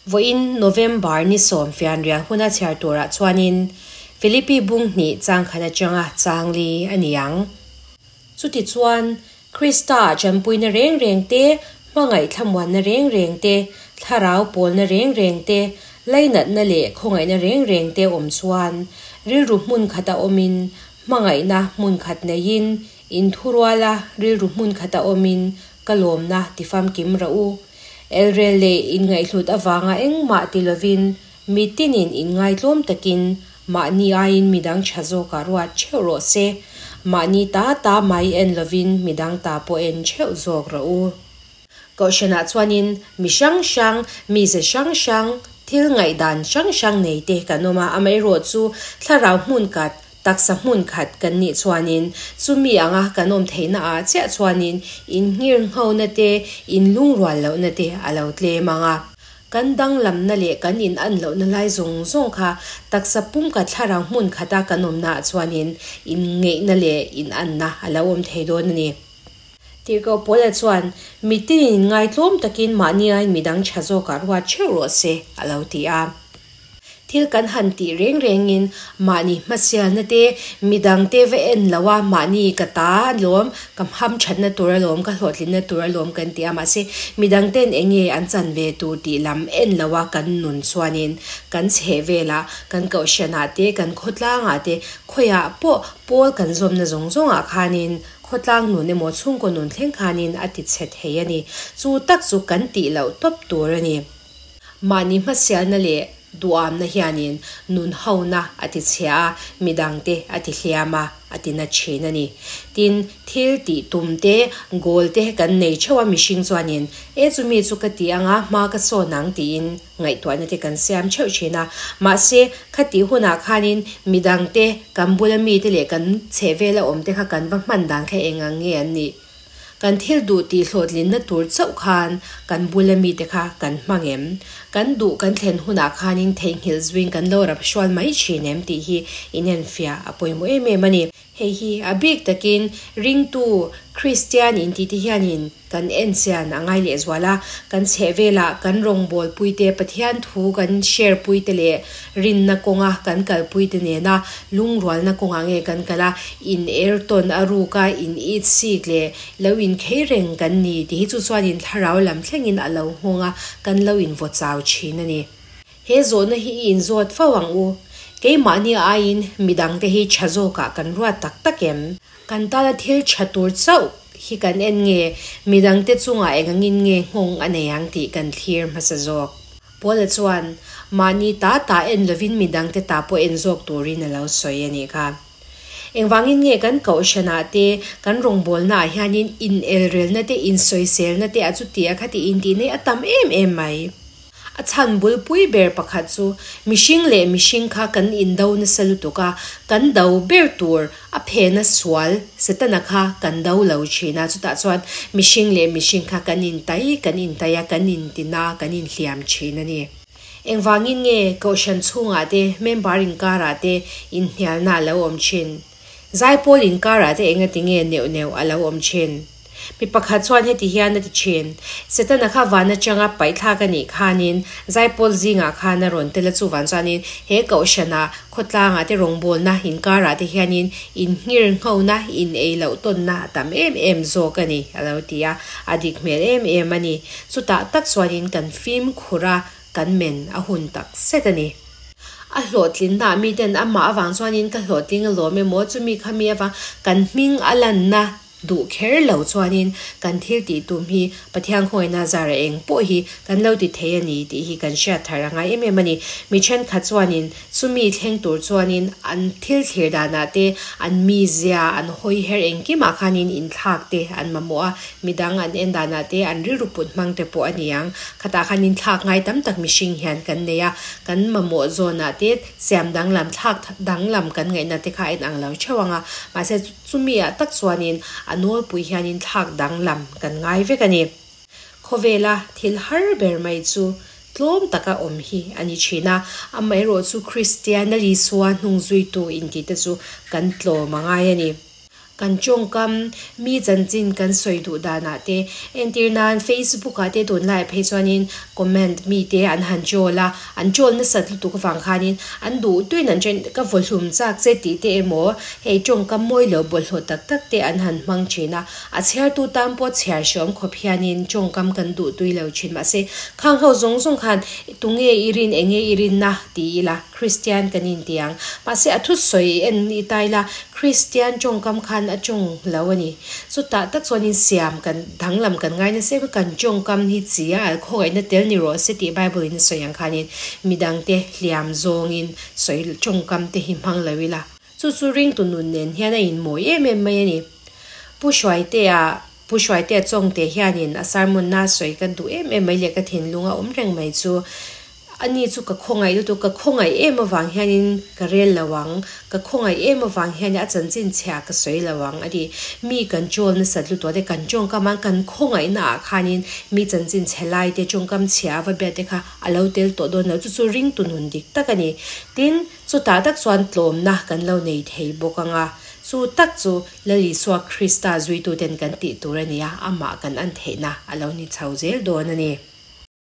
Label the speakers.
Speaker 1: Vawiin November ni sawm fianrial huna chhiar turah chuanin Philippi bung hnih chang khat atanga chang li a ni ang. Chutichuan, Krista chanpuina reng reng te, hmangaih thlamuanna reng reng te, thlarau pawlna reng reng te, lainatna leh khawngaihna reng reng te awm chuan rilru hmun khata awmin, hmangaihna hmun khat neiin, inthuruala rilru hmun khata awmin ka lawmna tifamkim rawh u. Elrel leh inngaihhlut avanga engmah ti lovin mi tinin inngaitlawm takin mahni aiin midang tha zawkah ruat theuh rawh se. Mahni ta ta mai en lovin midang ta pawh en theuh zawk rawh u. Kohhranah chuanin mi hrang hrang, mize hrang hrang, thil ngaihdan hrang hrang nei te kan awm a, amaherawhchu thlarau hmun kat Taksa hmun khat kan nih chuanin chumi anga kan awm theihna ah chiah chuanin inngir nghona te, inlungrual lohna te a lo tlem ang a. Kan danglamna leh kan in an lohna lai zawng zawng kha taksa pum ka thlarau hmun khata kan awmna ah chuanin inngeihna leh inanna a lo awm thei dawn a ni. Tirhkoh Paula chuan, Mitinin inngaitlawm takin mahni aiin midang tha zawkah ruat theuh rawh se, a lo ti a. Thil kan han tih reng rengin mahni hmasialna te, midang te va en lo a, mahni ka ta alawm, ka hamthatna tur alawm, ka hlawhtlinna tur alawm kan ti a, mahse midang ten eng nge an chan ve tur tih lam en lo a kan nun chuanin kan chheh velah, kan kohhranah te, kan khawtlangah te, khawiah pawh pawl kan zawmna zawng zawngah khanin khawtlang nun emaw chhungkaw nun thleng khanin a ti chhe thei a ni. Chu tak chu kan tih loh tawp tur a ni. Mahni hmasialna leh duamna hianin nun hona a ti chhia a, midangte a ti hliam a, a ti na thin a ni. Tin, thil tih tum te, goal te kan nei theuh a mihring chuanin, E chumi chu ka ti anga hma ka sawn ang tiin ngaihtuahna te kan siam theuh thin a. Mahse, khatih hunah khanin midangte, kan bula mite leh kan chhehvela awmte kha kan va hman dan kha eng ang nge an nih? Kan thil duh tih hlawhtlinna tur chauh khan kan bula mite kha kan hmang em? Kan duh kan thlen hunah khanin theihnghilh zuiin kan lo rap hrual mai thin em tih hi inenfiah a pawimawh em em a ni. Hei hi a bik takin ringtu Kristian intih te hianin kan enchian a ngai lehzual a, kan chhehvelah kan rawngbawlpuite Pathian thu kan share puite leh Rinna kawnga kan kalpuite nena lungrualna kawngah nge kan kal a, in er tawn a ruk a, in it sik leh lo inkhei reng kan ni tih hi chu chuanin thlarau lam thlengin a lo nghawng a, kan lo invaw chau thin a ni. He zawhna hi i inzawt fo ang u. Keimahni aiin midangte hi tha zawkah kan ruat tak tak em? Kan tana thil tha tur chauh hi kan en nge, midangte chungah engangin nge nghawng a nei ang tih kan thlir hmasa zawk. Paula chuan, Mahni ta ta en lovin midangte ta pawh en zawk turin a lo sawi a nih kha. Engvangin nge kan kohhranah te, kan rawngbawlnaah hianin inelrelna te, insawiselna te a chuti a khati intih nei a tam em em mai. A chhan bulpui ber pakhat chu mihring leh mihring kha kan indo nasa lutuk a, kan do ber tur A phena sual Setana kha kan do lo thin a, chutah chuan mihring leh mihring kha kan intai kan intai a, kan intina, kan inhliam thin a ni. Engvangin nge Kohhran chhungah te, member inkarah te inhnialna a lo awm thin? Zaipawl inkarah te engati nge neuh neuh a lo awm thin? Mi pakhat chuan heti hian a ti thin, Setana kha van atanga paihthlak a nih khanin Zaipawl zingah khan a rawn tel a, chuvan chuanin he kohhranah khawtlangah te rawngbawlna inkarah te hianin inngir nghona, in ei loh tawnna a tam em em zawk a ni, a lo ti a, a dik hmel em em a ni. Chutah tak chuanin kan fimkhur a, kan men a hun tak zet a ni. A hlawhtlinna miten amah avang chuanin ka hlawhtling alawm emaw chumi khami avang kan hming a lanna Duh kher lo chuanin kan thil tih tum hi Pathian khawngaihna zara eng pawh hi kan lo ti thei a ni tih hi kan hriat thar a ngai em em a ni. Mi thenkhat chuanin chumi thleng tur chuanin an thil thlir danah te, an mizia, an hawi her engkimah khanin inthlak te an mamawh a, midang an en danah te an rilru put hmang te pawh a ni ang. Khatah khan inthlak ngai tam tak mihring hian kan nei a, kan mamawh zawnah te siam danglam thlak danglam kan ngaihna te kha a inang lo theuh ang a, mahse, Chumi ah tak chuanin a nawlpui hianin thlak danglam kan ngai vek a ni. Khawvela thil har ber mai chu tlawm taka awm hi a ni thin a, amaherawh chu Kristian Isua hnungzuitu intihte chu kan tlawm a ngai a ni. Kan tawngkam, mi chanchin kan sawi duh danah te, entir nan Facebook ah te tunlaiah phei chuanin comment mi te an han chawl a, an chawl nasat lutuk avang khanin an duh tuin an then ka vawhlum chak che tih te emaw hei tawngkam mawi lo bawlhhlawh tak tak te an han hmang thin a, a chhiartu tan pawh chhiar hreawm khawp hianin tawngkam kan duh tui lo thin mahse khang ho zawng zawng khan tunge i rin enge i rinna ti ila Kristian kan inti ang. Mahse a thusawi en i ta ila Kristian tawngkam khan a tawng lo a ni. Chutah tak chuanin siam kan danglam kan ngai nasa em a, kan tawngkam hi chi a al khawngaihna tel ni rawh se tih Bible in a sawi ang khanin midangte hliam zawngin sawi tawngkam te hi hmang lo ila. Chu chu ringtu nun nen hian a inmawi em em mai a ni. Pu Hruaitea Pu Hruaitea Chawngte hianin a sermon na sawi ka duh em em mai leh ka thinlung a awm reng mai chu Ani chu ka khawngaih lutuk, ka khawngaih em avang hianin ka rel lo ang, ka khawngaih em avang hianin a chanchin chhia ka sawi lo ang a ti. Mi kan chawl nasat lutuk a te, kan tawngkam a, kan khawngaihna ah khanin mi chanchin chhe lai te, tawngkam chhia va biak te kha a lo tel tawh dawn lo, chu chu ringtu nun dik tak a ni. Tin, chutah tak chuan tlawmna kan lo nei thei bawk ang a, chu tak chu Lal Isua Krista zuituten kan tih tur a ni a, amah kan an theihna a lo ni chho zel dawn a ni.